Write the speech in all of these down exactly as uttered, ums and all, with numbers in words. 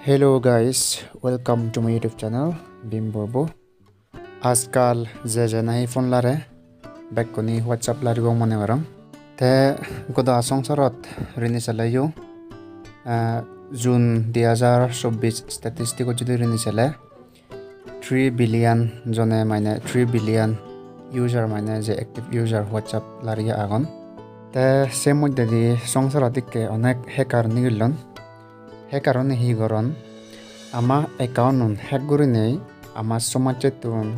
Hello guys, welcome to my YouTube channel, Bim Borbo. Ajkal je je nahi phone lare, bekkune WhatsApp laribong mone gorong. Te goda songsarot rini sele yo, eh, June dui hajar chobbish statistic-ot judi rini sele, three billion jone, mane three billion user, mane je active user WhatsApp lariye agon. Te se moddedi songsarot ikke onek hacker nigillon. Hacker-une hi goron? Ama account-un hack gurinei ama somajjettun,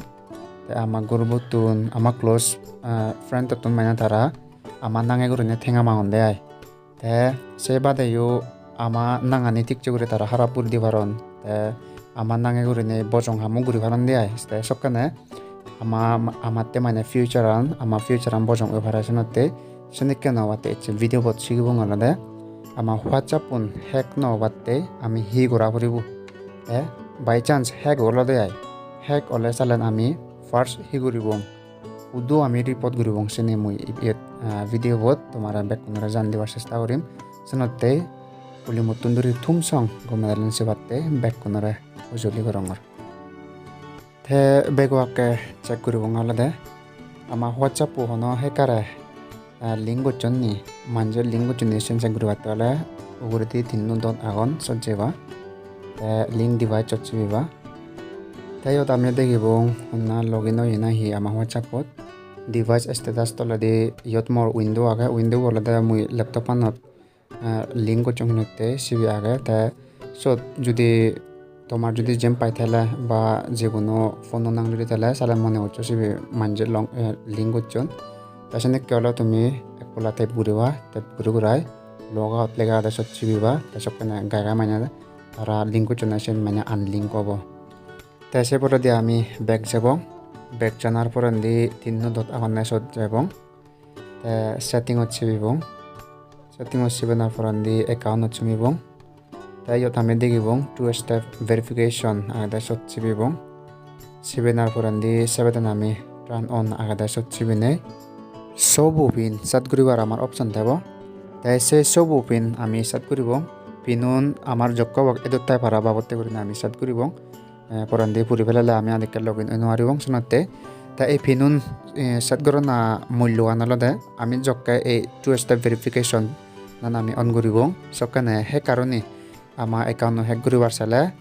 te ama group-ottun, ama close, ah, friend-ottun mane tara ama nange gurinei tenga magonde ai. Te se badeyo ama nangani thik se guri tara harap guri di paron. Te ama nange gurinei bojong hammo guri paron de ai. Te sokkene ama, amatte mane future-an, ama future-an bojong oi pare senotte. Senikke no obatte ecche video bot sigibong olode ama WhatsApp-un hack no obatte ami hi gora puribo. Te by chance hack olode ai, hack ole salen ami first hi guribong? Hudu ami report guribong sini mui iyot, ah, video bot tomare bekkunore jan dibar chesta gurim. Senotte puli muttun duri thum song gome dalen sebatte bekkunore hojoli gorongor. Te bego akke check guribong olode ama WhatsApp-o hono hacker-e, ah, link gocchon ni, manje link gocchon ni sen check guribatte ole uguredi tinno dot agon sot jeba. Te link device-ot sibiba. Te iyot ami degibong honna login oye nahi ama WhatsApp-ot. Device status toledi iyot mor window age, window olode mui laptop-anot, eh, link gocchong hinotte sibe age. Te sot judi tomar judi jempai thele ba jeguno phone-o nang judi thele sale mone goccho sibe manje long, eh, link gocchon. Te senekke ole tumi ek polla tap guriba, tap guri gurai logout lega agede sot sibiba, te sokkene gai gai mane tara link gocchonde siyen mane unlink obo. Te se poredi ami back jebong, back janar porendi tinno dot agonne sot jebong. Te setting-ot sibibong, setting-ot sibenar porendi account-ot sibibong. Te iyot ami degibong two step verification agede sot sibibong. Sibenar porendi sebeden ami turn on agede sot sibinei show bo pin set guribar amar option thebo. Te se show bo pin ami set guribong. Pinun amar jokke obak edot thai para babotte gurinei ami set guribong. Eh, porendi puri pelele ami adekke login oi no paribong senotte. Te ei pinun, eh, set gorana mulloan olode ami jokke ei two step verification-an ami on guribong. Sokkene hacker-une ama account-o hack guribar sele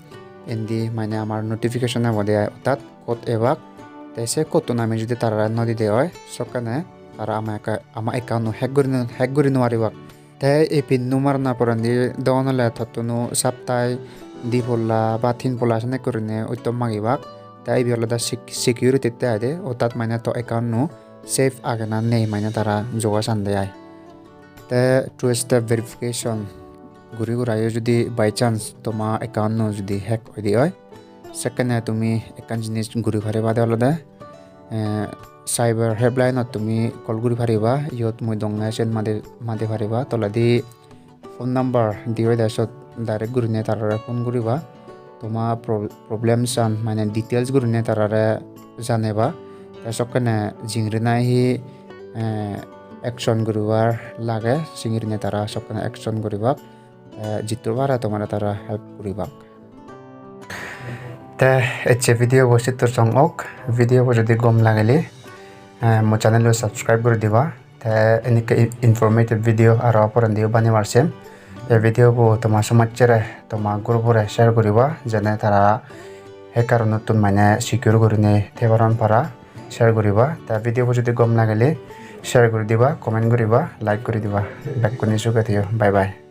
indi mane amar notification ebode ai, ortat code ebak. Te se code-tun ami judi tarare no dide oi, sokkene tara ama acca-, ama account-o hack guri no, hack guri no paribak. Te ei pin-no marana porendi dogan ole tottuno saptai di polla ba tin polla senekke gurinei uttom magibak. Te ibe olode sec-, security-tte aide, ortat mane to account-no safe age na nei mane tara joga sande ai. Te two step verification guri gurayo judi by chance toma account-no judi hack oide oi, sekkene tumi ekkan jinis guri paribade olode, eh, cyber helpline-ot tumi call guri pariba, iyot mui donge siyen madi, madi pariba, toledi phone number di oide siyot direct gurinei tarare phone guriba, toma pro-, problemsan mane details gurinei tarare janeba, te sokkene jingri nahi, eh, action guribar lage, singirinei tara sokkene action guribak. Eh, jittur pare tomare tara help guribak. Te ecche video bo sittur song ok, video bo jodi gom lagile, eh, mo channel-o subscribe guri diba. Te enikke i-, informative video aro porendiyo banebar sem. Ei video bo toma somajjere, toma group ore share guriba, jene tara hacker-unottun mane secure gurinei thei paron para, share guriba. Te video bo jodi gom lagile share guri diba, comment guriba, like guri diba. Bekkune suge theyo. Bye bye.